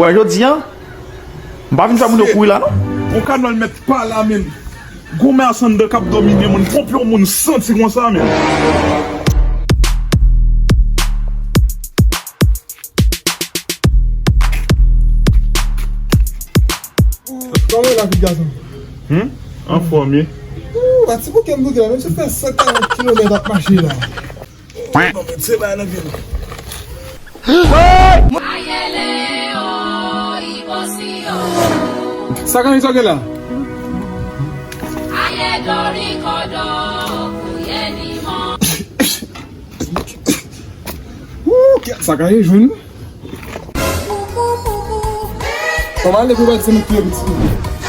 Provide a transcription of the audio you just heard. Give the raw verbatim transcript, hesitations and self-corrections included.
Wè, jodi a, m pa vin fè moun yo kouri la, non. Yon kanòl mèt pa la, menm. Gwo mè a san dan k ap domine moun. Twonpe yon moun santi konsa, menm. Kòman w ye la, pitit gason? Hmm? Anfòm, ye. Ooh, a ti bouke m bouke la, menm si w fè san karant kilomèt ap mache la. Se bagay nan vye. Sa k anvi sa w gen la? Ooh, kèt sa k anvi jwenn. Kòman ale pou w pa di se nou ki pitit?